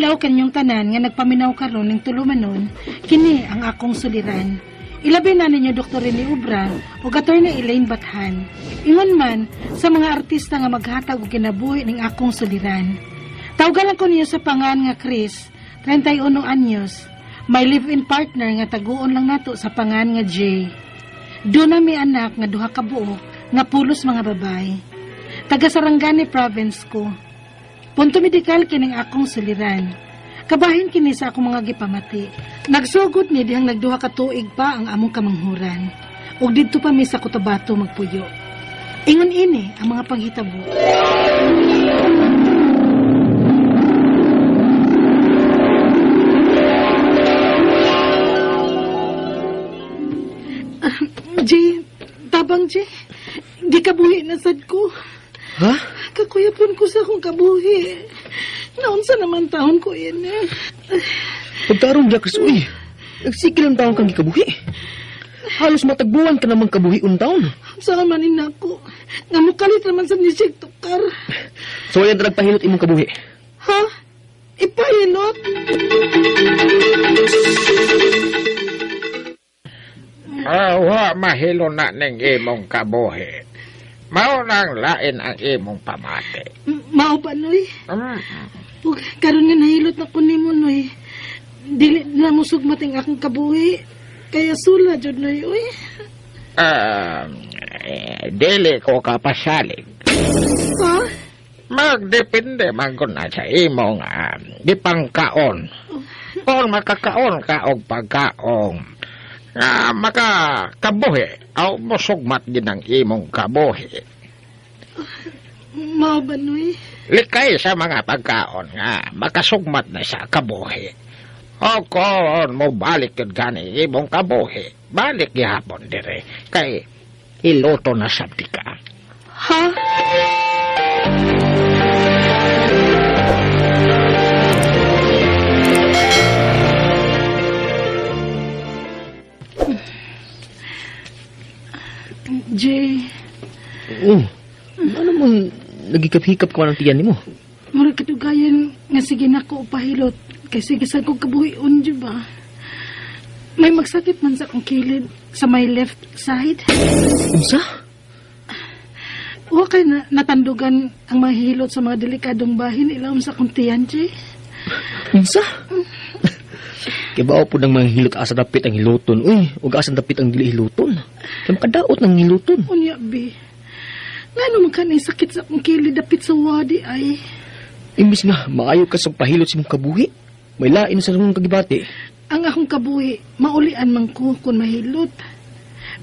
adlaw kanyong tanan nga nagpaminaw karon ning tulumanon, kini ang akong suliran. Ilabi na ninyo Dr. Rene Ubra ug Attorney Elaine Bathan. Ingon man sa mga artista nga maghatag og kinabuhi ning akong suliran. Tawgalan ko ninyo sa pangan nga Chris, 31 anyos, may live-in partner nga taguon lang nato sa pangan nga Jay. Doon na may anak nga duha ka buok nga pulos mga babay. Taga Sarangani province ko. Punto medikal kining akong suliran. Kabahin kini sa akong mga gipamati. Nagsugod ni dihang nagduha ka tuig pa ang among kamanghuran. Ug didto pa mi sa Cotabato magpuyo. Ingon ini ang mga panghitabo. Jay, tabang Jay. Di kabuhi na sad ko. Ha? Kakuyapon ko sa akong kabuhi. Naunsa naman taon ko yun eh. Pagkarong diya, Chris, uy. Nagsikil ang taon kang gikabuhi. Halos matagbuan ka namang kabuhi un taon. Saan manin ako? Nga mukalit naman sa nisig tukar. So yan nagpahilot imong kabuhi. Ha? Ipahilot? Wa mahilo na ning imong kabuhi. Mao nang lain ang imong pamati. Mao pa, Noy? Ug karon nga nahilot na ko nimo, Noy. Dili na mo sugmat ang akong kabuhi. Kaya sula jud, Noy, uy. Dili ko kapasalig. Ha? Magdepende man ko na sa imong gipangkaon. Kung makakaon ka og pagkaon nga makakabuhi aw mosugmat gid ang imong kabuhi. Mao ba, Noy? Likay sa mga pagkaon nga makasugmat na sa kabuhi. O kon mo balik yun gani imong kabuhi, balik gihapon dire kay iluto na sabti ka. Ha? Jay. Oh, ano mong nagikap-hikap ka man ang tiyan nimo? Mura katugayan nga sige na ko pahilot kay sige sa kong kabuhion, di ba? May magsakit man sa akong kilid sa my left side. Unsa? Wa kay na, natandugan ang mahilot sa mga delikadong bahin ilawom sa akong tiyan, Jay. Unsa? Kaya ba po ng mga hilot asa dapit ang hiluton, uy, ug asa dapit ang dili hiluton. Kaya makadaot ng hiluton. Unya, be. Ngano man kanay sakit sa akong kilid dapit sa wadi ay. Imbis nga maayo ka sa pahilot sa imong kabuhi, may lain sa imong kagibati. Ang akong kabuhi, maulian man ko kung mahilot.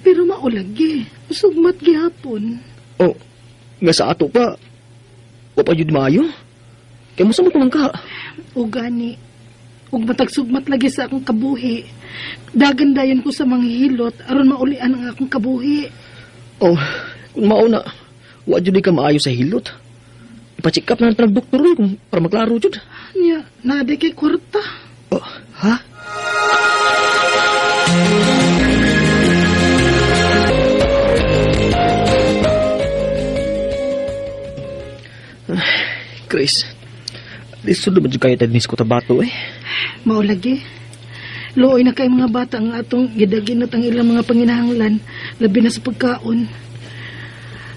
Pero maulagi, usugmat gihapon. Oh, nga sa ato pa, wa pa jud maayo. Kaya mo sa mo ka? O gani, ug matagsugmat lagi sa akong kabuhi. Dagan dayon ko sa mga hilot aron maulian ang akong kabuhi. Oh, kung mauna, wa jud ka maayo sa hilot. Ipa-check up na natin ang doktor kung para maklaro jud. Nya, naa kay kwarta. Oh, ha? Chris, lisod naman dyan kayo tayo sa Cotabato eh. Maulagi. Luoy na kay mga bata ang atong gidaginot ang ilang mga panginahanglan, labi na sa pagkaon.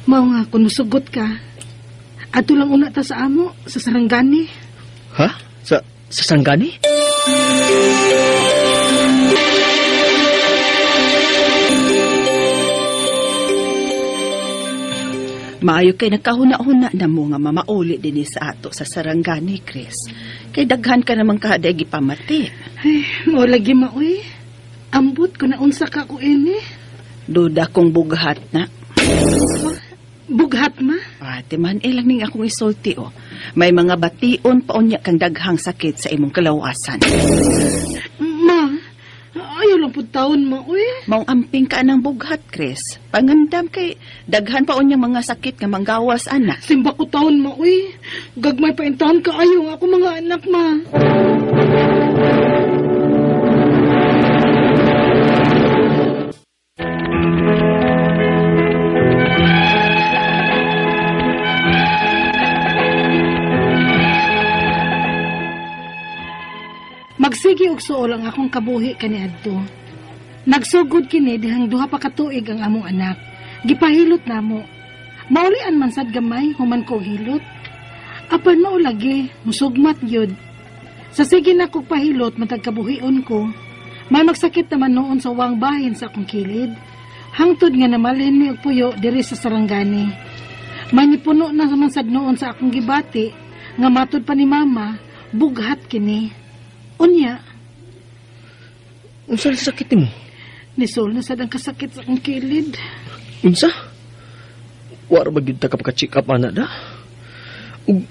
Mao nga, kung musugot ka, ato lang una ta sa amo, sa Sarangani. Ha? Sa Sarangani? Maayo kay nagkahuna-huna na mo nga mamauli din sa ato sa Sarangani, Chris. Kay daghan ka namang kahaday gipamati. Ay, mao lagi maoy. Ambot ko na unsa ka ko ini. Duda kong bughat na. Bughat ma? Ate man, ilang ning akong isulti oh. May mga bation pa unya kang daghang sakit sa imong kalawasan. Ma, ayaw lang pud taon ma, uy. Maong amping ka ng bughat, Chris. Pangandam kay daghan pa unyang mga sakit nga manggawas ana. Simba ko taon ma, uy. Gagmay pa intaon ka ayo nga ako mga anak ma. Nagsige og suol ang akong kabuhi kaniadto. Nagsugod kini dihang 2 pa ka tuig ang among anak. Gipahilot namo. Maulian man sad gamay human ko hilot. Apan mao lagi, musugmat gyud. Sa sige na kog pahilot matag kabuhion ko, may magsakit naman noon sa uwang bahin sa akong kilid. Hangtod nga namalhin mi og puyo diri sa Sarangani. May nipuno na naman sad noon sa akong gibati nga matud pa ni mama, bughat kini. Unya. Unsa sa sakit nimo? Nisol na sad ang kasakit sa akong kilid. Unsa? Wa ra ba gyud ta ka pagka-check up ana da? Ug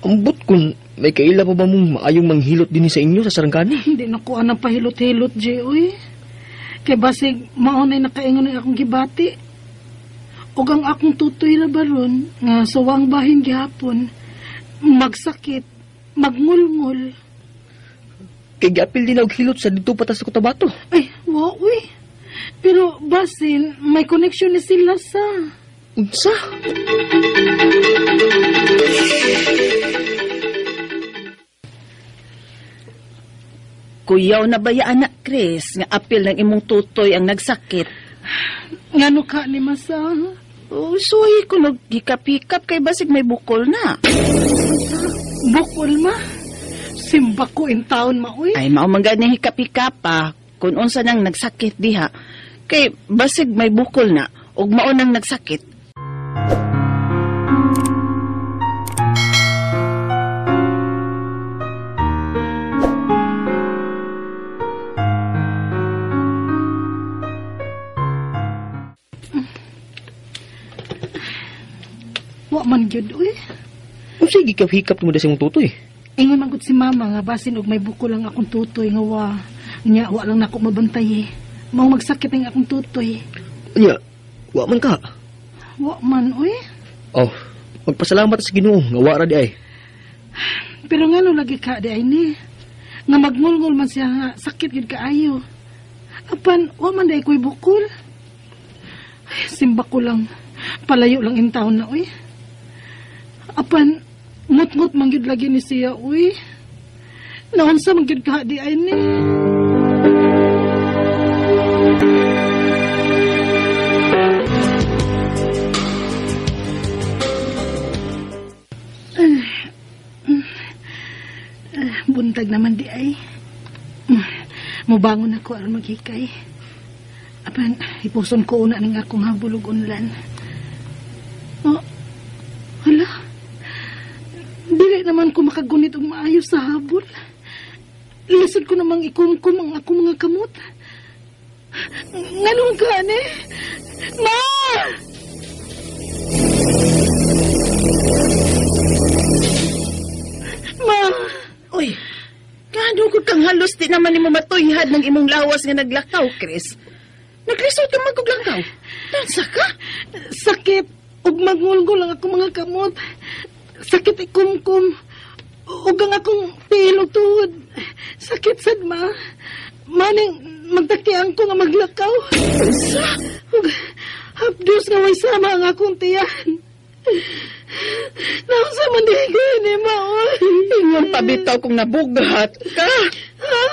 ambot kun may kaila pa ba mong maayong manghilot dinhi sa inyo sa Sarangani? Hindi na ko anang pahilot-hilot, Jay, uy. Kay basig mao nay nakaingon ang akong gibati. Ug ang akong tutoy na baron nga suwang bahin gihapon magsakit, magngulngul. Kay giapil din og hilot sa didto pa ta sa Cotabato. Ay, wa uy. Pero basin may connection ni sila sa. Unsa? Kuyaw na ba ya, anak Chris, nga apil ng imong tutoy ang nagsakit? Ngano ka ni Masa? Oh, suhi ko nag-hikap-hikap kay basig may bukol na. Bukol ma? Simba ko in town ma, uy. Ay, mao man gani hikap-hikap pa kung unsa nang nagsakit diha. Kay basig may bukol na ug mao nang nagsakit. Wa man gyud uy. Unsa gikap-hikap mo da sa imong tutoy? Ingon man gud si mama nga basin og may bukol ang akong tutoy nga wa. Nya wa lang nako mabantay. Mao magsakit ang akong tutoy. Nya, wa man ka. Wa man uy. Oh, magpasalamat sa Ginoo nga wa ra di ay. Pero ngano lagi ka di ay ni? Nga magngulngul man siya nga sakit gyud kaayo. Apan wa man di koy bukol. Ay, simba ko lang. Palayo lang in town na uy. Apan ngut-ngut man gyud lagi ni siya uy. Naunsa man gyud ka di ay ni? Buntag naman di ay. Mubangon ako aron maghikay. Apan ipuson ko una ning akong habulog unlan. Oh, hala. Dili naman ko makagunit og maayo sa habol. Lisod ko namang ikumkum ang akong mga kamot. Nganong ka, ne? Ma! Ma! Uy, kano ko kang halos di naman nimo matuyhad ng imong lawas nga naglakaw, Chris. Naglisod ka magkuglakaw. Tansa ka? Sakit. Ug magngulngul ang akong mga kamot. Sakit ikumkum. Ug ang akong tiil ug tuhod. Sakit sad, ma. Maning magtakiang ko nga maglakaw. Unsa? Ug hapdos nga way sama ang akong tiyan. Naunsa man di ko ni ma, oy. Ingon pabitaw kung nabughat ka. Ha?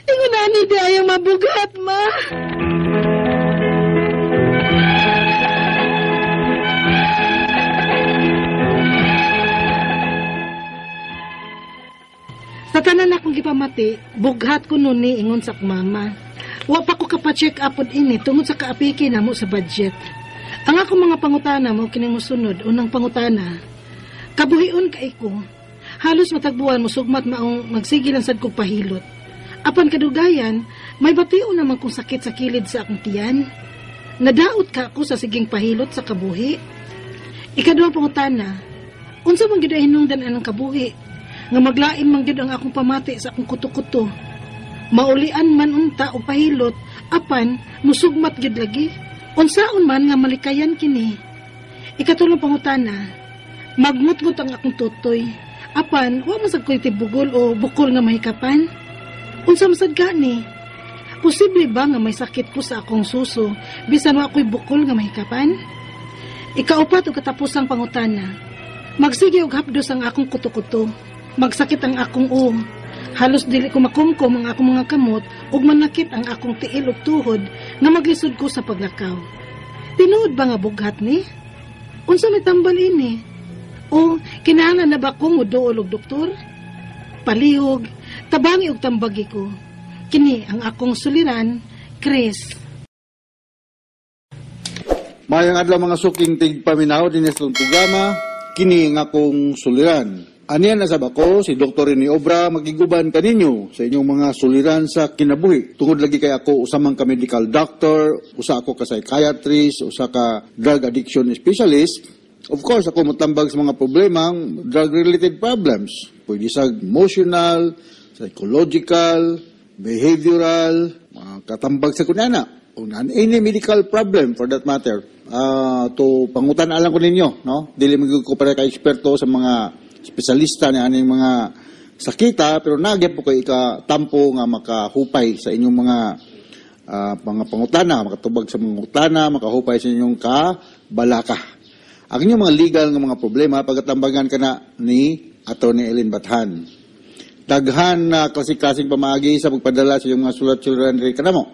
Ingon ani di ayaw mabughat, ma. Sa tanan akong gipamati, bughat ko nun ni ingon sa mama. Wa pa ko kapa-check up pod ini tungod sa kaapiki namo sa budget. Ang akong mga pangutana mo kining mosunod, unang pangutana, kabuhion kay ko. Halos matagbuan mo sugmat maong magsige lang sad kog pahilot. Apan kadugayan, may bation naman kong sakit sa kilid sa akong tiyan. Nadaot ka ako sa siging pahilot sa kabuhi. Ikaduhang pangutana, unsa man gyud ay hinungdan anang kabuhi? Nga maglain man gyud ang akong pamati sa akong kuto-kuto. Maulian man unta o pahilot, apan musugmat gyud lagi. Unsaon man nga malikayan kini. Ikatulong pangutana, magngut-ngut ang akong tutoy. Apan wa man sad koy tibugol o bukol nga mahikapan. Unsa man sad gani? Posible ba nga may sakit ko sa akong suso bisan wa ako'y bukol nga mahikapan? Ikaupat o katapusang pangutana, magsige og hapdos ang akong kuto-kuto. Magsakit ang akong uong. Halos dili ko makumkum ang akong mga kamot ug manakit ang akong tiil ug tuhod nga maglisod ko sa paglakaw. Tinuod ba nga bughat ni? Unsa may tambal ini? O kinahanglan na ba ko moduol og doktor? Palihog, tabangi og tambagi ko. Kini ang akong suliran, Chris. Maayong adlaw, mga suking tigpaminaw dinhi sa atong programa, kini nga akong suliran. Aniya na sab ako, si Dr. Rene Obra, magiguban kaninyo sa inyong mga suliran sa kinabuhi. Tungod lagi kay ako usa man ka medical doctor, usa ako ka psychiatrist, usa ka drug addiction specialist. Of course, ako motambag sa mga problemang drug-related problems. Pwede sa emotional, psychological, behavioral, mga katambag sa kunana. O any medical problem for that matter. To pangutan alang ko ninyo, no? Dili man gyud ko para ka eksperto sa mga espesyalista ni aning mga sakita, pero nagyap po kay ikatampo nga makahupay sa inyong mga pangutana, makatubag sa mga pangutana, makahupay sa inyong kabalaka. Ang inyong mga legal nga mga problema, pagatambagan ka na ni Atty. Ellen Bathan. Daghan na klase-klaseng pamaagi sa pagpadala sa inyong mga sulat-suliran diri kanamo.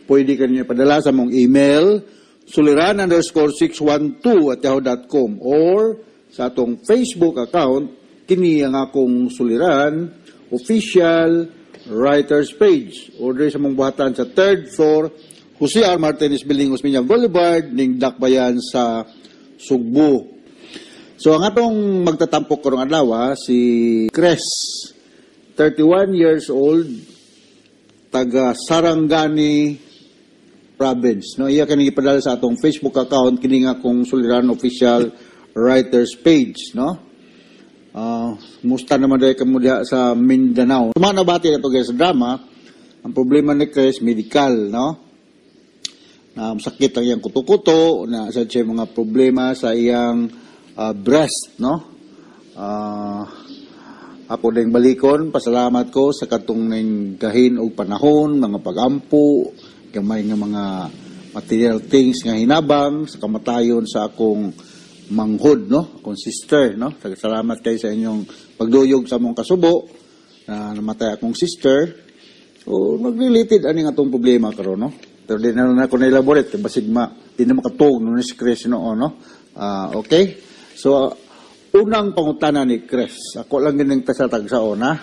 Pwede ka ninyo padala sa among email suliran_612@yahoo.com or sa atong Facebook account, kini ang akong suliran official writers page, or diri sa among buhatan sa third floor, Jose R. Martinez Building, Osmeña Boulevard, ning Dakbayan sa Sugbo. So ang atong magtatampok karong adlaw si Chris, 31 years old, taga Sarangani Province. No, iya kini gipadala sa atong Facebook account, kini nga akong suliran official writers page, no? Musta naman dahil kamo diha sa Mindanao? Mga nabati na to, guys, sa drama, ang problema ni Chris medical, no? Na sakit ang iyang kuto-kuto, na sa siya mga problema sa iyang breast, no? Ako din balikon, pasalamat ko sa katong ning gahin og panahon, mga pagampo, gamay nga mga material things nga hinabang sa kamatayon sa akong manghod, no? Akong sister, no? Salamat kay sa inyong pagduyog sa among kasubo na namatay akong sister. O mag-related ani nga atong problema karon, no? Pero di na lang ako na-elaborate kay basig ma di na makatuog no ni si Chris noon, no? Ah, okay. So unang pangutana ni Chris, ako lang gining tasatag sa una.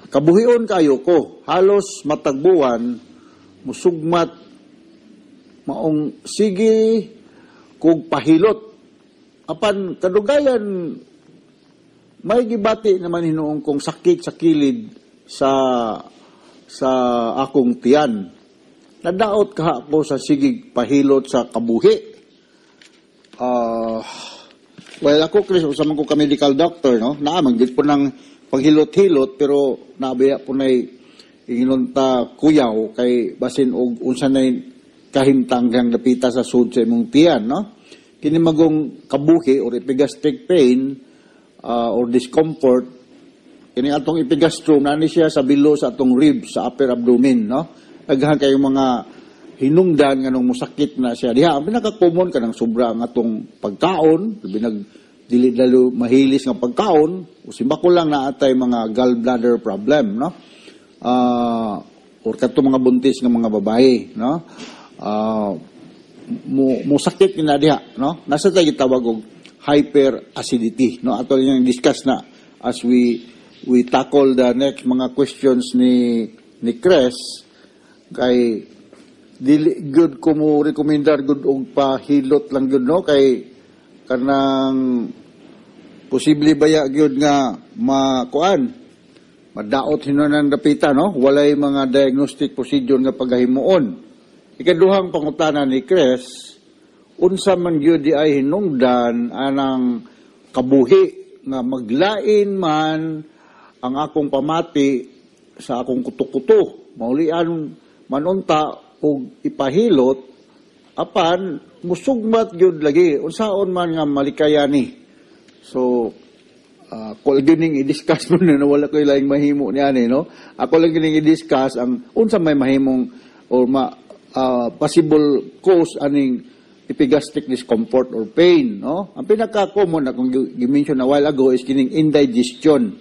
Kabuhion kayo ko, halos matag buwan musugmat maong sige kog pahilot. Apan kadugayan may gibati naman hinuon kong sakit sa kilid sa akong tiyan. Nadaot kaha ko sa sigig pahilot sa kabuhi. Well, ako, Chris, usa man ko ka medical doctor, no? Naa man gid po ng paghilot-hilot, pero naabaya po na'y ingon ta kuyaw kay basin og unsa nay kahimtang kang dapita sa sud sa imong tiyan, no? Kini magong kabuhi or epigastric pain or discomfort, kini atong epigastrum na ni siya sa bilo sa atong ribs sa upper abdomen, no? Daghan kayong mga hinungdan nga nung musakit na siya diha. Ang pinaka-common kanang sobra ang atong pagkaon, labi nag dili lalo mahilis nga pagkaon, o simbako lang na atay mga gallbladder problem, no? Or kadto mga buntis nga mga babae, no? Mo sakit na diha, no? Nasa tayo gitawag og hyperacidity, no? Ato yung discuss na as we tackle the next mga questions ni Chris kay dili good ko mo rekomendar good og pahilot lang gyud, no, kay kanang posible baya gyud nga makuan, madaot hinuon dapita, no? Walay mga diagnostic procedure nga pagahimuon. Ikaduhang pangutana ni Chris, unsa man gyud di ay hinungdan anang kabuhi nga maglain man ang akong pamati sa akong kuto-kuto, maulian man unta og ipahilot, apan musugmat gyud lagi, unsaon man nga malikayani? So ko lang ning i-discuss mo na wala ko laing mahimo niya, no? Ako lang gining i-discuss ang unsa may mahimong or ma possible cause aning epigastric discomfort or pain, no? Ang pinaka-common akong gi-mention a while ago is kining indigestion.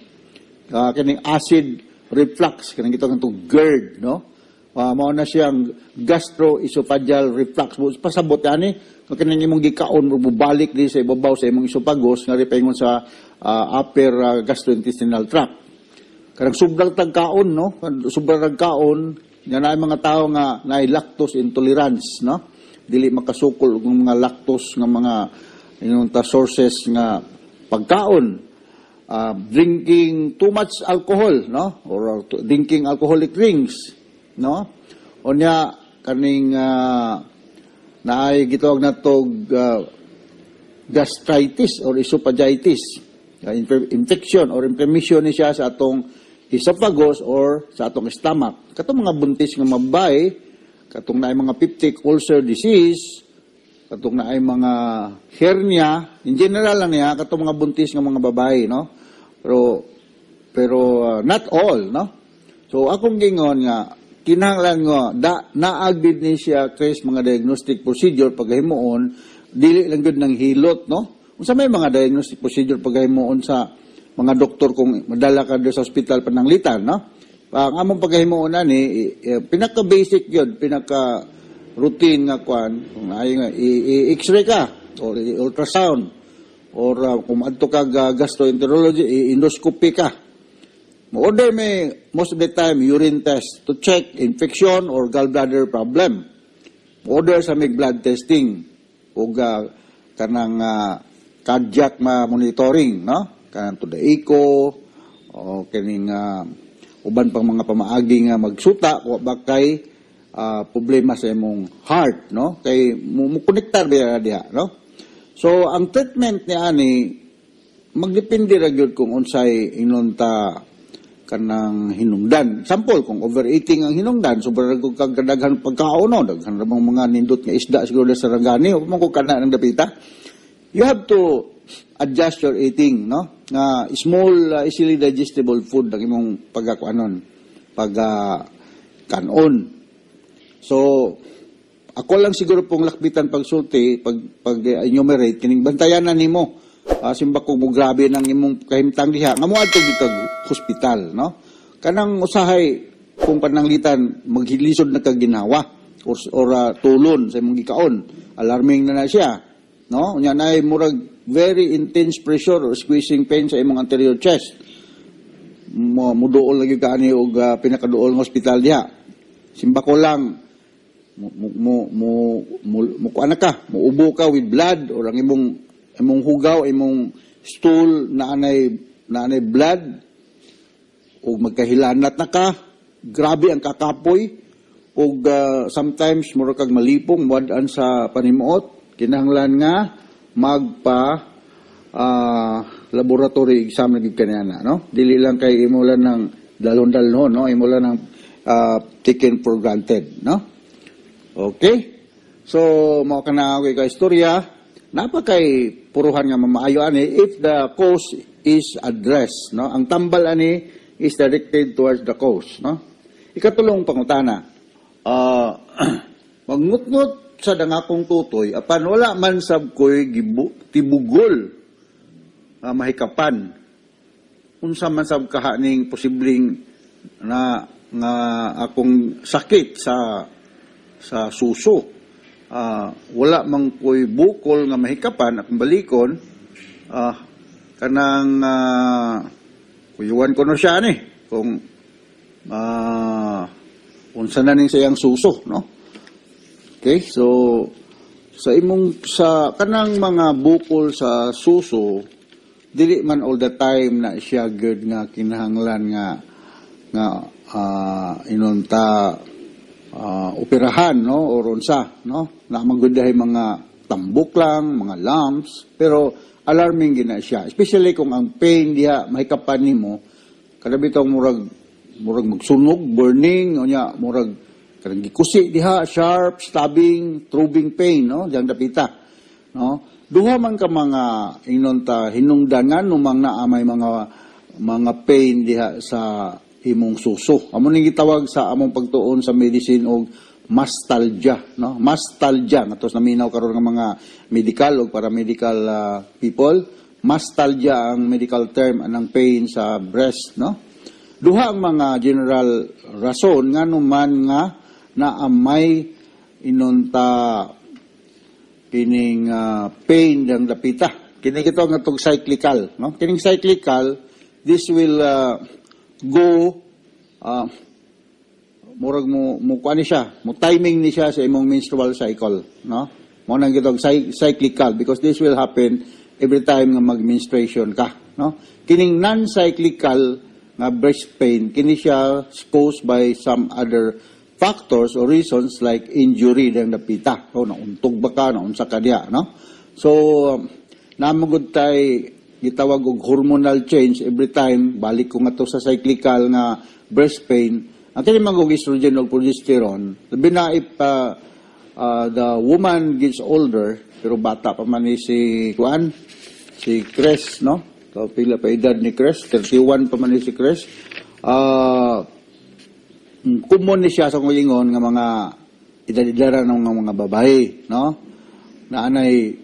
Kining acid reflux, kining gitawag to GERD, no? Mao na siyang gastroesophageal reflux. Pasabot ani, kung kining imong gikaon mo bubalik di sa ibabaw sa imong esophagus nga ripaingon sa upper gastrointestinal tract. Kanang sobrang tagkaon, no? Sobrang tagkaon, nga naay mga tao nga naay lactose intolerance, no? Dili makasukol og mga lactose nga mga ingon ta sources nga pagkaon. Drinking too much alcohol, no? Or drinking alcoholic drinks, no? Unya kaning naay gitawag natog gastritis or esophagitis, infection or inflammation ni siya sa atong esophagus or sa atong stomach. Katong mga buntis nga mabay, katong naay mga peptic ulcer disease, katong naay mga hernia, in general lang niya, katong mga buntis nga mga babae, no? Pero pero not all, no? So akong gingon nga kinahanglan nga da naagid ni siya, Chris, mga diagnostic procedure paghimuon, dili lang gyud nang hilot, no? Unsa may mga diagnostic procedure paghimuon sa mga doktor kung madala ka sa ospital pananglitan, no? Ang among paghimuon ani, pinaka basic yun, pinaka routine nga kwan, kung naay nga i-X-ray ka or i-ultrasound or kung adto ka gastroenterology, i-endoscopy ka. Mo-order may most of the time urine test to check infection or gallbladder problem. Mo-order sa may blood testing ug kanang cardiac ma monitoring, no? Kanang to the echo o kining uban pang mga pamaagi nga magsuta wa ba kay problema sa imong heart, no? Kay mo konektar ba diha, no? So ang treatment ni ani magdepende ra gyud kung unsay ingnon ta kanang hinungdan. Sample, kung overeating ang hinungdan, sobra ra kag kadaghan pagkaon, no, daghan ra bang mga nindot nga isda siguro sa Sarangani, o man ko kana ng dapita. You have to adjust your eating, no? Nga small, easily digestible food ang imong pagkakuanon, pag kanon. So, ako lang siguro pong lakbitan pagsulti, pag enumerate, kining bantayan na nimo. Simba ko mo grabe nang imong kahimtang diha nga moadto gyud kag hospital, no? Kanang usahay kung pananglitan maghilisod na kag ginawa or tulon sa imong gikaon, alarming na na siya, no? Unya naay murag very intense pressure or squeezing pain sa imong anterior chest, mo muduol lagi ka ani og pinakaduol nga hospital diha. Simba ko lang mo mo mo mo, mo kuan na ka, muubo ka with blood or ang imong hugaw, imong stool na anay blood o magkahilanat na ka, grabe ang kakapoy ug sometimes mura kag malipong, muad-an sa panimuot, kinahanglan nga magpa laboratory exam na gyud kaniya, no? Dili lang kay imo lang ng dalon-dalon, no? Imo lang ng taken for granted, no? Okay, so mao kana ako ka istorya. Napakay puruhan nga mamaayo ani if the cause is addressed, no? Ang tambal ani is directed towards the cause, no? Ikatulong pangutana, magnutnut sa dangakong tutoy apan wala man sab koy tibugol mahikapan. Unsa man sab kaha ning posibleng na nga akong sakit sa suso? Wala man ko'y bukol nga mahikapan akong balikon, kanang kuyuan ko no siya ni kung unsa na ning sayang suso, no? Okay, so sa imong sa kanang mga bukol sa suso, dili man all the time na siya good nga kinahanglan nga nga inunta operahan, no, or unsa, no? Na maggundahay mga tambok lang, mga lumps, pero alarming gina siya, especially kung ang pain diha mahikapan nimo kada bitong murag magsunog, burning, unya murag kanang gikusi diha, sharp, stabbing, throbbing pain, no, diyang dapita, no? Duha man ka mga ingnon ta hinungdan nganong naa may mga pain diha sa imong suso. Amo ning gitawag sa among pagtuon sa medicine og mastalgia, no? Mastalgia ngadto sa naminaw karon nga mga medical o paramedical people, mastalgia ang medical term anang pain sa breast, no? Duha ang mga general rason ngano man nga naamay inonta kining pain ng dapita. Kini kito nga tong cyclical, no? Kining cyclical, this will go murag mo kuan ni siya, mo timing ni siya sa imong menstrual cycle, no? Mo nang gitog cyclical because this will happen every time nga mag-menstruation ka, no? Kining non-cyclical nga breast pain, kini siya caused by some other factors or reasons like injury ng dapita. O, nauntog ba ka, naunsa ka diya, no? So, namagod tay gitawag og hormonal change every time, balik ko nga to sa cyclical nga breast pain, ang kini man og estrogen og progesterone, labi na if the woman gets older, pero bata pa man ni si kuan, si Chris, no? So, pila pa edad ni Chris? 31 pa man ni si Chris. Common ni siya sa ingon nga mga edad-edaran ng mga babae, no? Na anay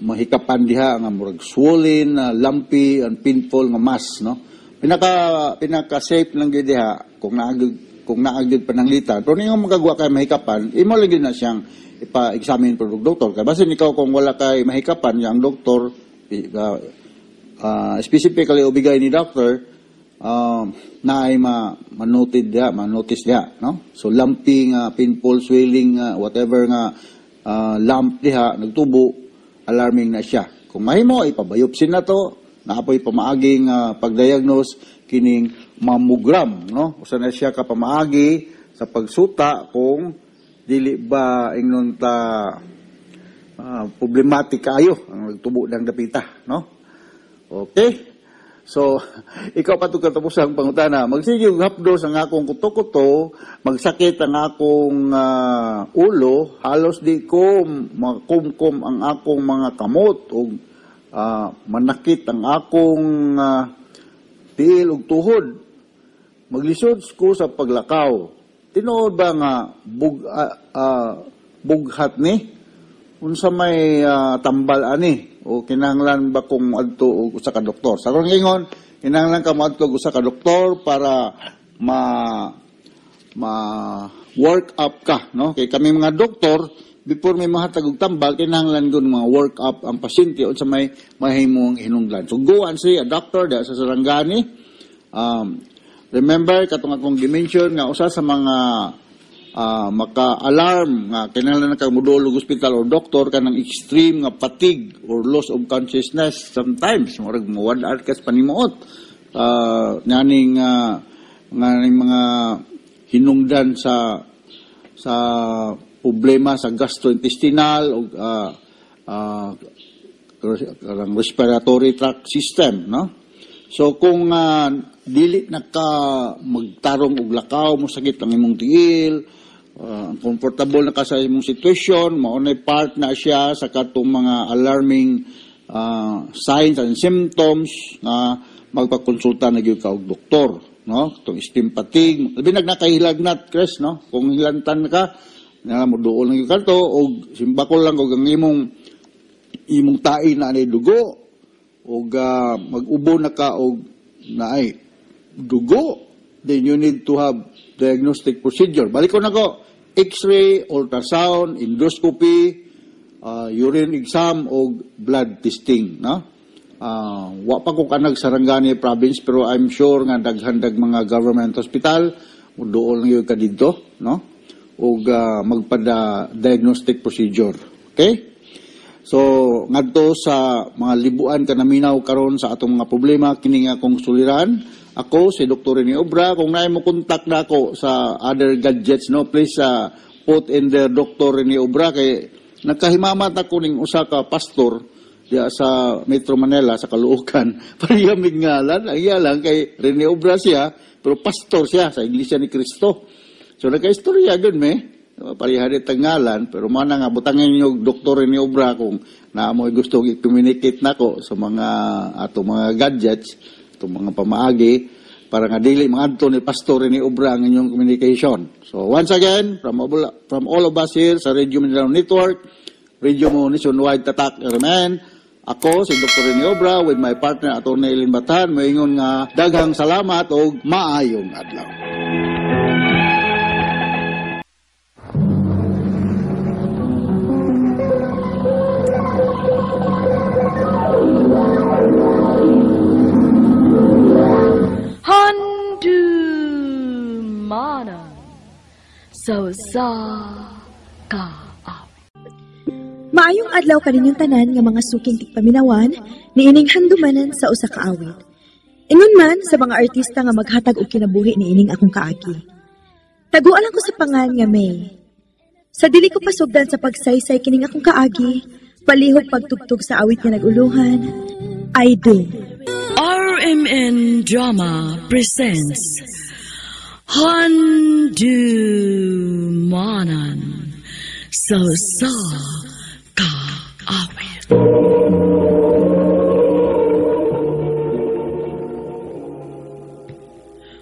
mahikapan diha nga murag swollen, lumpy and painful nga mass, no? Pinaka pinaka safe lang gyud diha kung naa gyud pananglitan. Pero ninyo magagawa kay mahikapan, imo lang gyud na siyang ipa-examine po og doktor. Kay basin ikaw kung wala kay mahikapan, yung doktor specifically obigay ni doctor na ay ma manoted diha, ma-notice diha, no? So lumpy nga, painful, swelling, whatever nga lump diha nagtubo, alarming na siya. Kung mahimo, ipa-biopsy na to, naapoy pamaaging pagdiagnose kining mammogram, no? Usa na siya ka pamaagi sa pagsuta kung dili ba ingnon ta problematic kaayo ang nagtubo ng dapita, no? Okay? So, ikaw pa katapos ang pangutana. Magsige og hapdos ang akong kuto-kuto, magsakit ang akong ulo, halos di ko makumkum ang akong mga kamot ug manakit ang akong tiil ug tuhod. Maglisod ko sa paglakaw. Tinuod ba nga bughat ni? Unsa may tambal ani o kinahanglan ba kong adto og usa ka doktor? Sa akong ingon, kinahanglan ka moadto og usa ka doktor para ma ma work up ka, no? Kay kami mga doktor, before may mahatag og tambal, kinahanglan gud mga work up ang pasyente unsa may mahimong hinungdan. So go and see a doctor diha sa Sarangani. Remember katong akong gi-mention nga usa sa mga maka-alarm nga kinahanglan na kang modulog ospital or doktor kanang extreme nga fatigue or loss of consciousness. Sometimes murag mawad-an ka sa panimuot nganing mga hinungdan sa problema sa gastrointestinal o respiratory tract system, no? So kung dili na ka magtarong og lakaw, mosakit ang imong tiil, comfortable na ka sa imong situation, mao na part na siya sa katong mga alarming signs and symptoms nga magpakonsulta na gyud ka og doktor, no? Itong extreme fatigue, labi na nakahilagnat, Chris, no? Kung hilantan ka, na mo duol na gyud ka to og simbako lang og ang imong tai na anay dugo og mag-ubo na ka og naay dugo, then you need to have diagnostic procedure. Balik ko na ko, X-ray, ultrasound, endoscopy, urine exam og blood testing, no? Wa pa ko kanag Sarangani province, pero I'm sure nga daghan dag mga government hospital, duol na gyud ka didto, no? Og magpada diagnostic procedure. Okay? So, ngadto sa mga libuan ka naminaw karon sa atong mga problema, kini nga akong suliran. Ako si Dr. Rene Obra, kung naay mo contact na ako sa other gadgets, no, please put in the Dr. Rene Obra kay nakahimamat ako ning usa ka pastor diya sa Metro Manila sa Caloocan. Pareha mig ngalan, ang iya lang kay Rene Obra siya, pero pastor siya sa Iglesia ni Cristo. So nagkaistorya gyud me. Pareha di ngalan, pero mana nga butangin niyo Dr. Rene Obra kung naa mo'y gusto i-communicate nako sa mga atong mga gadgets, atong mga pamaagi para nga dili mangadto ni Pastor Rene Obra ang inyong communication. So once again, from all of us here sa Radio Mindanao Network, Radio Mo Nationwide Tatak RMN, Ako si Dr. Rene Obra with my partner Atty. Eileen Batan moingon nga daghang salamat og maayong adlaw. Handumanan sa usa ka awit. Maayong adlaw kaninyong tanan nga mga suking tigpaminawan niining handumanan sa usa ka awit. Ingon man sa mga artista nga maghatag og kinabuhi niining akong kaagi. Taguan lang ko sa pangan nga May. Sa dili ko pasugdan sa pagsaysay kining akong kaagi, palihog pagtugtog sa awit nga naguluhan, I do. RMN Drama presents Handumanan sa usa ka awit.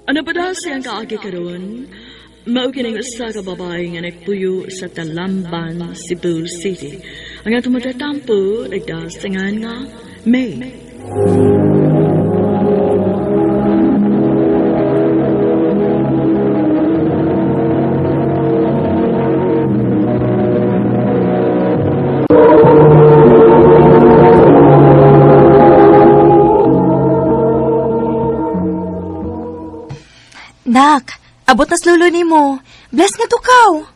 Ano pa daw siyang kaagi karon? Mao kining usa ka babae nga nagpuyo sa Talamban, Cebu City. Ang atong matatampo nagdasingan nga May. Nak, abot na sa lulo nimo. Bless nga tukaw.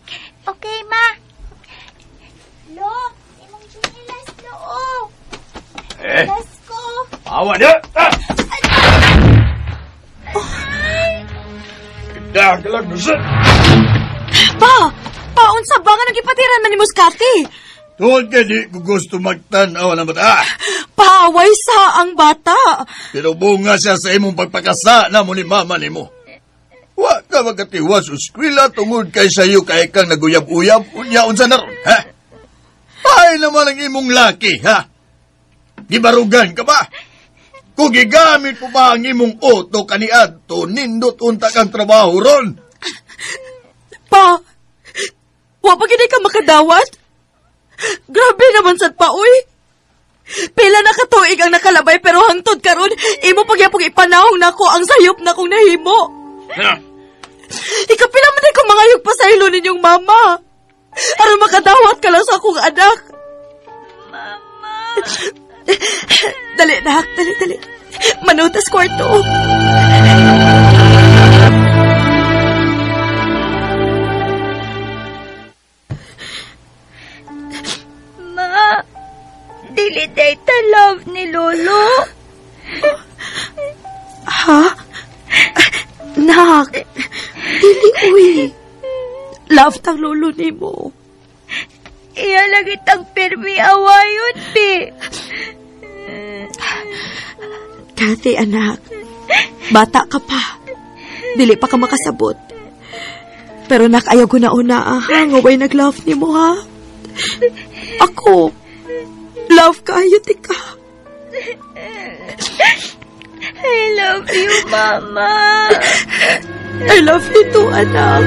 Okay, ma. Lo, imong chinilas, lo. Eh. Bless ko. Awa niya! Ah! Ganda ka lang, Nusa! Pa! Paunsa ba nga nagipatiran man ni Muscati? Tuod ka di ko gusto magtanaw ng bata. Paaway sa ang bata. Pero bunga siya sa imong pagpakasa na mo ni mama ni mo. Wa ka magkatiwas sa eskwela tungod kay sayo kay kang naguyab-uyab unya unsa na ron, ha? Ay naman ang imong laki, ha? Gibarugan ka ba? Kung gigamit po ba ang imong auto kaniadto, nindot unta kang trabaho ron. Pa! Wa pa gid ka makadawat? Grabe naman sad pa, uy! Pila na katuig ang nakalabay pero hangtod karon imo pagyapong ipanahong nako ang sayop na kong nahimo. Ha? Ikapila man ko mangayog pa sa ilo ninyong mama. Aron makadawat ka lang sa akong anak. Mama. Dali, nak. Dali, dali. Manutas kwarto. Ma, dili day ta love ni Lolo. Ha? Nak, dili uy. Love tang lolo nimo. Iya lagi tang pirmi awayon, pi. Kathy, anak. Bata ka pa. Dili pa ka makasabot. Pero nak, ayaw ko na una, ah, ha? Nga way nag-love nimo, ha? Ako, love kayo, tika. I love you, Mama. I love you too, anak.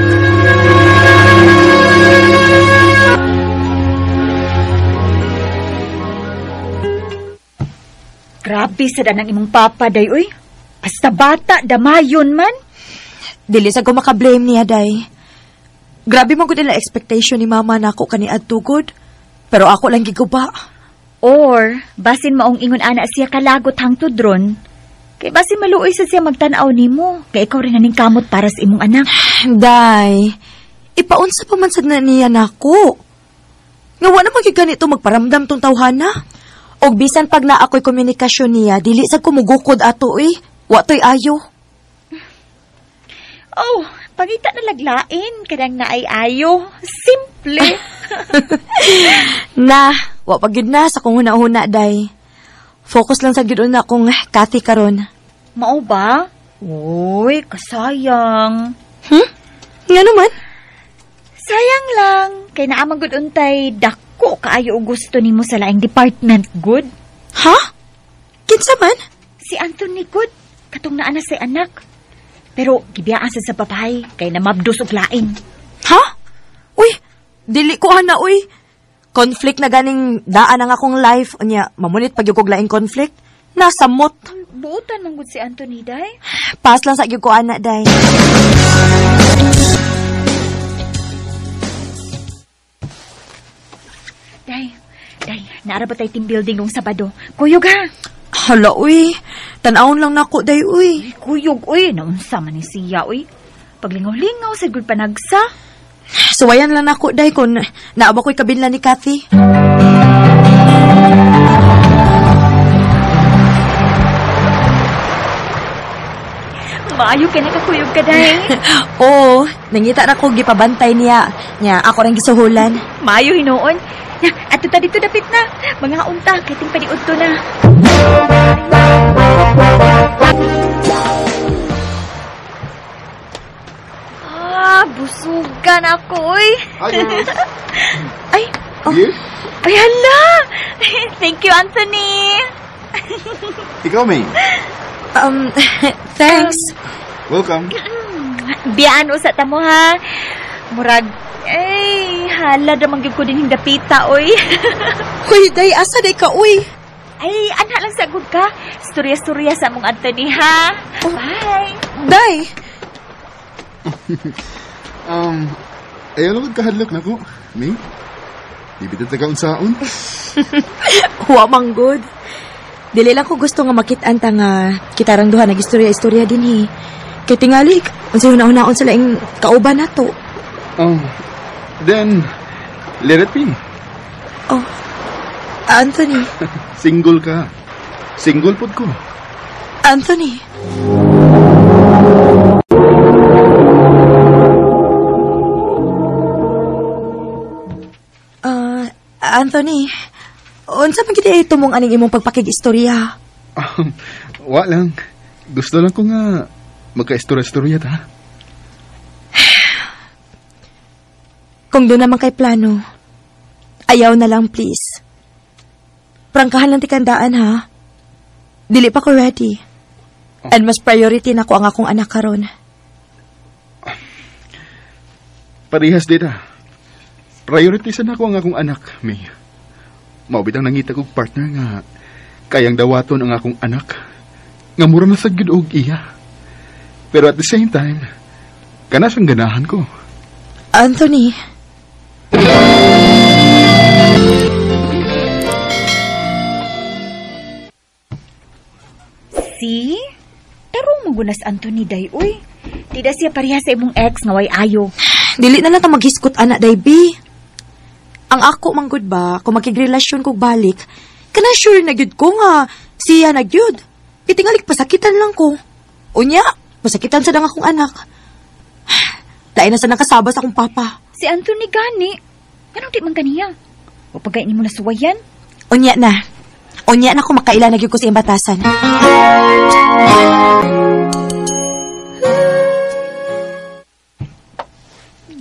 Grabe sa danang imong papa, day, uy. Basta bata, damayon man. Dili sa ko makablame niya, day. Grabe man gud nila expectation ni mama nako kani adtugod. Pero ako lang giguba. Or, basin maong ingon ana siya kalagot hangtod ron, kay basin maluoy sa siya magtan-aw nimo, kay ikaw rin aning kamot para sa imong anak. Day, ipaunsa pa man sad na niya nako. Nga wa naman gyud ganito magparamdam tong tawhana. Og bisan pag naa ako'y komunikasyon niya, dili sad ko mugukod ato eh. Wa to'y ayo. Oh, pangita na laglain, kanang naay ayo. Simple. Na, wa pa gyud na sa kong huna-huna, day. Focus lang sa gyud una kong Kathy karon. Mao ba? Uy, kasayang. Nga naman? Sayang lang, kay naa man gud untay dako kaayo og gusto nimo sa laing department good. Ha? Kinsa man? Si Anthony good, katong naa na say anak. Pero gibiyaan sa babae kay namabdos og lain. Ha? Uy, dili ko ana uy. Conflict na ganing daan ang akong life. Unya, mamunit pag yung laing conflict. Nasamot. Buutan man gud si Anthony, day. Pass lang sa gyud ko ana, day. Day, day, naara ba tay team building nung Sabado? Kuyog ha. Hala, uy. Tan-awon lang nako, day, uy. Ay, kuyog, uy. Naunsa man ni siya, uy. Paglingaw-lingaw sa gud panagsa. Suwayan lang nako, day, kung naaba ko'y kabinla ni Kathy. Maayo ka nakakuyog ka, day. Oo, nangita na ko gipabantay niya. Nya, ako rin gisuhulan. Maayo hinuon. Na, ato ta dito dapit na. Mga unta, kiting paniud to na. Ah, busugan ako, oy. Hi, girls. Ay, oh. Beer? Ay, hala. Thank you, Anthony. Ikaw, May. Thanks. Welcome. Biyaan usa ta mo, ha. Murag, ay, hala damang gyud ko din hindapita, oy. Hoy, day, asa day ka, oy? Ay, anha lang sagod ka. Storya-storya sa mong Anthony, ha? Oh. Bye. Day. Ayaw lang magkahadlok na ko, May. Bibitan sa kaunsaon. Wa man good. Dili lang ko gusto nga makit-an ta nga kitarang duha nag-istorya-istorya din hi. Kay tingali, unsay huna-hunaon sa laing kauban nato. Oh, then, let it be. Oh, Anthony. Single ka. Single pod ko. Anthony. Anthony, unsa man gid ay tumong aning imong pagpakig-istorya? Wa lang. Gusto lang ko nga magka-istorya-istorya ta. Kung doon naman kay plano, ayaw na lang please. Prangkahan lang tikandaan ha. Dili pa ko ready. And mas priority na ko ang akong anak karon. Parehas dita. Priority sa nako ang akong anak, May. Maubit ang nangita kong partner nga kayang dawaton ang akong anak. Nga mura na sa gyud og iya. Pero at the same time, kana siyang ganahan ko. Anthony. See? Tarong magunas Anthony, day, uy. Tida siya pareha sa imong ex nga way ayo. Dili na lang ta maghiskot, anak, day, bi. Ang ako manggod ba, kung makigrelasyon kog balik, kana sure na gyud ko nga siya na gyud. Itingalik pasakitan lang ko. Unya, pasakitan sa dang akong anak. Lain na sa nakasaba sa akong papa. Si Anthony gani. Anong di man kaniya? O pagkain mo na suwayan? Unya na. Unya na kung makaila na gyud ko sa iyang batasan.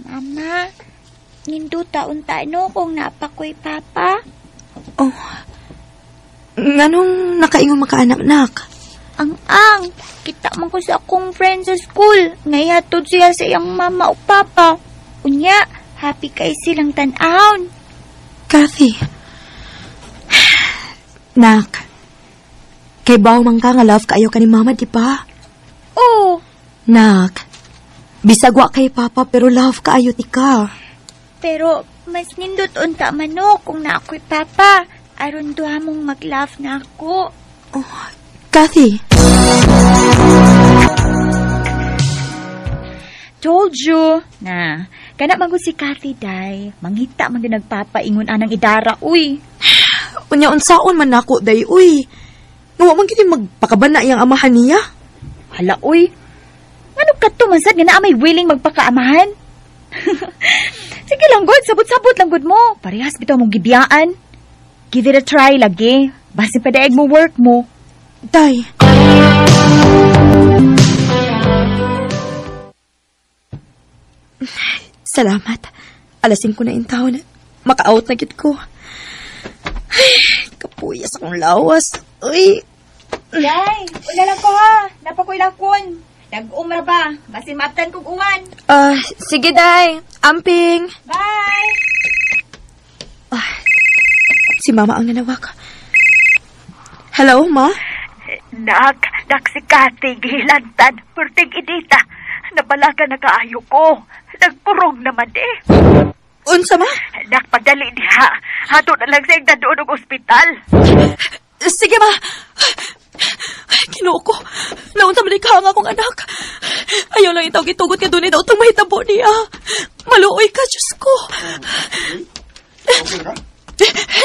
Mama, ninduta unta no kung napakoy papa. Oh, nganong nakaingon makaanak-nak? Ang-ang, kita man ko sa akong friend sa school. Ngayhatod siya sa iyang mama o papa. Unya, happy kay silang tan-awon. Kathy. Nak, kay baw man ka nga love kaayo ka ni mama, di ba? Oo. Nak, bisag wa kay papa pero love kaayo ti ka. Pero mas nindot unta man no kung na ako'y papa. Aron duha mong mag-love na ako. Oh, Kathy. Told you. Na, kana man gud si Kathy, day. Mangita man gyud nagpapaingon anang idara, uy. Unya unsaon man nako, day, uy. Nga wa man gid magpakabana iyang amahan niya. Hala, uy. Ngano kadto man sad nga naa may willing magpakaamahan? Sige lang gud, sabot-sabot lang gud mo. Parehas bitaw mong gibiyaan. Give it a try lagi. Basin pa daig mo work mo. Day. Salamat. 5:00 na in taon. Maka-out na gid ko. Ay, kapuyas akong lawas. Uy. Day, wala lang ko ha. Napakoy lang kun. Nag-umra ba? Basin maabtan kog uwan. Sige, Day. Amping. Bye. Si Mama ang nanawag. Hello, Ma? Nak, nak si Kathy, gihilantan. Perting idita. Nabalaga na kaayo ko. Nagkurog naman eh. Unsa, Ma? Nak, padali diha. Hato na lang siyang dadoon og ospital. Sige, Ma. Ginoo ko. Naunsa man ikaw ang akong anak. Ayaw lang itawag itugot nga dunay daw itong mahitabo niya. Maluoy ka, Diyos ko. Okay ka?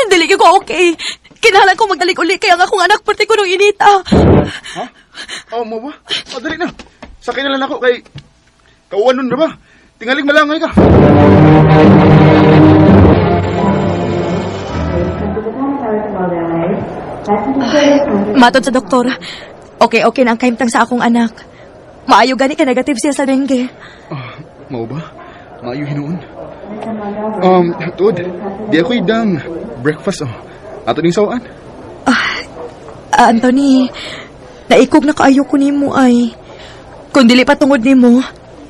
Dili ko okay. Kinahanglan ko magdalik uli kaya ang akong anak parte ko nung inita. Ha? Oh, mo ba? Oh, dali na. Sakay na lang ako kay kauwan nun na ba? Tingaling malangay ka. Matod sa doktor. Okay, okay na ang kahimtang sa akong anak. Maayo gani ka negative siya sa dengue. Mao ba? Maayo hinuon. Tuod, di ako idang breakfast oh. Ato ning sawaan. Anthony, naikog na kaayo ko nimo ay. Kung dili pa tungod nimo,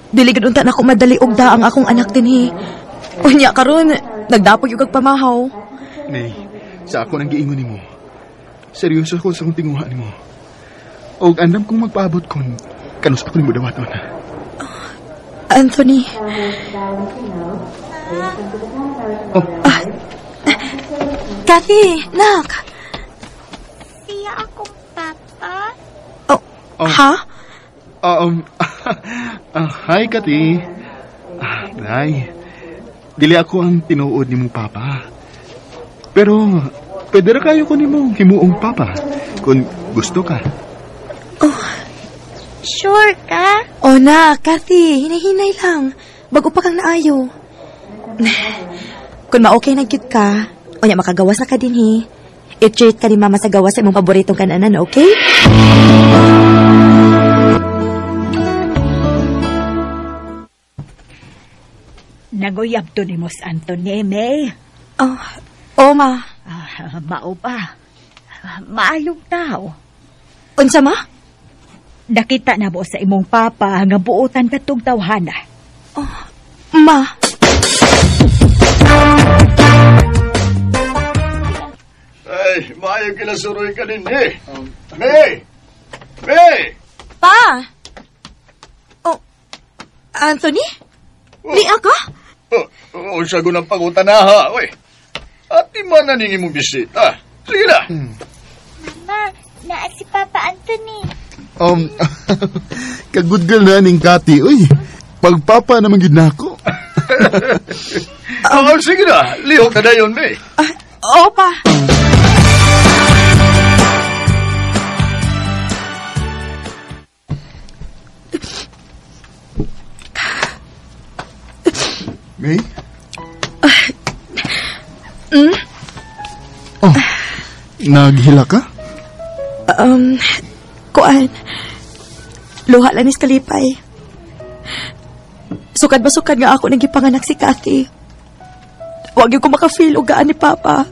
dili gud unta nako madali og daang akong anak dinhi. Unya karon, nagdapog yung kag pamahaw. Nay, sa ako nang giingon nimo. Seryoso ko sa akong tinguha nimo. Og andam kong magpaabot kon kanus ako nimo dawaton. Anthony. Oh. Kathy, nak. Siya akong papa. Oh, ha? Hi, Kathy. Nay, dili ako ang tinuod nimong papa. Pero, pwede ra kayo ko nimong himuong papa kung gusto ka. Oh. Sure ka? Oh na, Kathy, hinay-hinay lang. Bago pa kang naayo. Kung ma-okay na gyud ka, unya makagawas na ka dinhi. I-treat ka ni Mama sa gawas sa imong paboritong kananan, okay? Naguyab to ni Mos Anthony, May. Oh, oh ma. Mao pa. Maayong tao. Unsa, ma? Nakita na mo sa imong papa nga buotan katong tawhana. Oh, ma. Ay, maayo kinasuroy ka din eh. May! May! Pa! Oh, Anthony? Oh. Ni ako? Oh, oh, siya gunang pagutan na ha. Uy, ati man na ningi mong bisita. Sige na. Mama, naa si Papa Anthony. Ka-good girl na ning Kati. Uy, pagpapa naman gid na ako. Oh, sige na. Lihok na dayon, May. Oo pa. May? Mm? Oh, naghila ka? Kuan. Luha lang ni kalipay. Sukad ba sukad nga ako nagipanganak si Kathy. Wag yung ko makafeel og gaan ni Papa.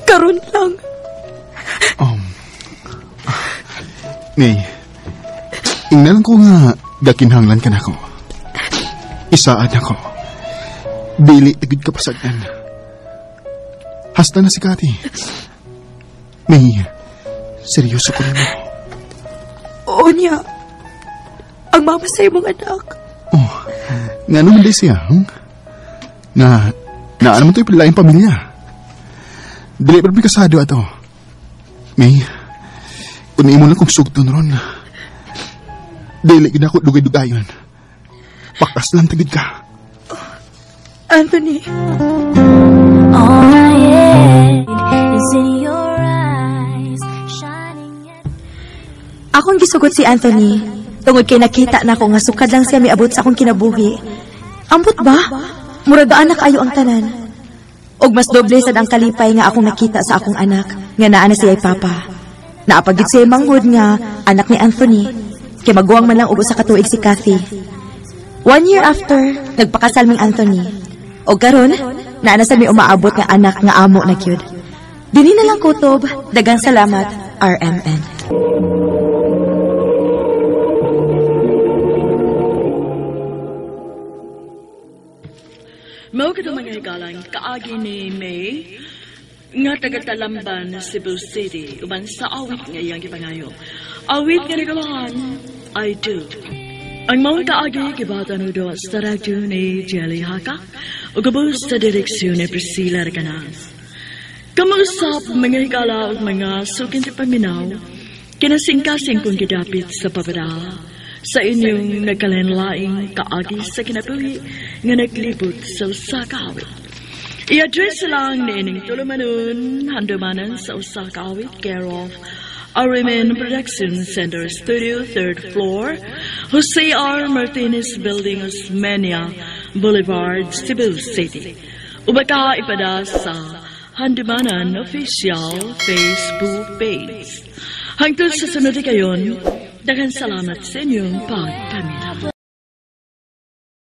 Karon lang. Nay, ingnan ko nga gakinhanglan ka na ako. Isaad ako. Dili tagid ka pasagdan. Hasta na si Kathy. May, seryoso ko nimo. Oo niya. Ang mama sa imong anak. Oh, nga naman di siya, Nga, naa naman to'y pilaing pamilya. Dili pa kasado ato. May, kung imo lang kong sugton ron. Dili gid ako dugay-dugayon. Pakas lang tagid ka. Anthony. All I am is in your eyes, shining at Akong gisugot si Anthony. Tungod kay nakita na ko nga sukad lang siya miabot sa akong kinabuhi. Ambot ba? Murag anak ayo ang tanan. Og mas doble sad ang kalipay nga akong nakita sa akong anak nga naa na siya'y papa. Naapagid siya manghud nga anak ni Anthony. Kay maguwang man lang og usa ka tuig si Kathy. 1 year after, nagpakasal ming Anthony. Og karon, naa na sa mi umaabot nga anak nga amo na gyud. Dinhi na lang kutob. Dagang salamat, RMN. Mao kato, mga higalang, kaagi ni May nga taga Talamban, Cebu City, uban sa awit nga iyang gipangayo. Awit nga nagalahan, "I Do." Ang maong kaagi gibatan udo sa radyo ni Jelly Haka ug gawas sa direksyon ni Priscilla Recanas. Kamausap, mga higala ug mga suking paminaw, kinasingkasing kong gidapit sa pabada sa inyong nagkalain-laing kaagi sa kinabuhi nga naglibot sa usa ka awit. I-address lang niining tulumanon, Handumanan sa Usa ka Awit, care of RMN Production Center Studio, third floor, Jose R. Martinez Building, Osmeña Boulevard, Cebu City. Ubaka ipada sa Handumanan Official Facebook page. Hangtod sa sunod kayon, daghan salamat sa inyong pagpaminaw.